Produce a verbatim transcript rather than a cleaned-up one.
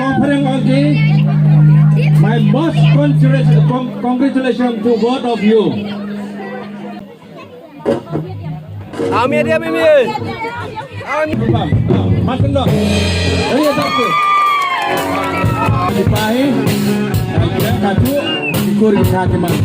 Conference of the, my most congratulations, con-, congratulations to both of you. Amin, amin, amin. Amin. Mas no. Ayo, satu. Sipai. Satu. Syukur kita ke mas.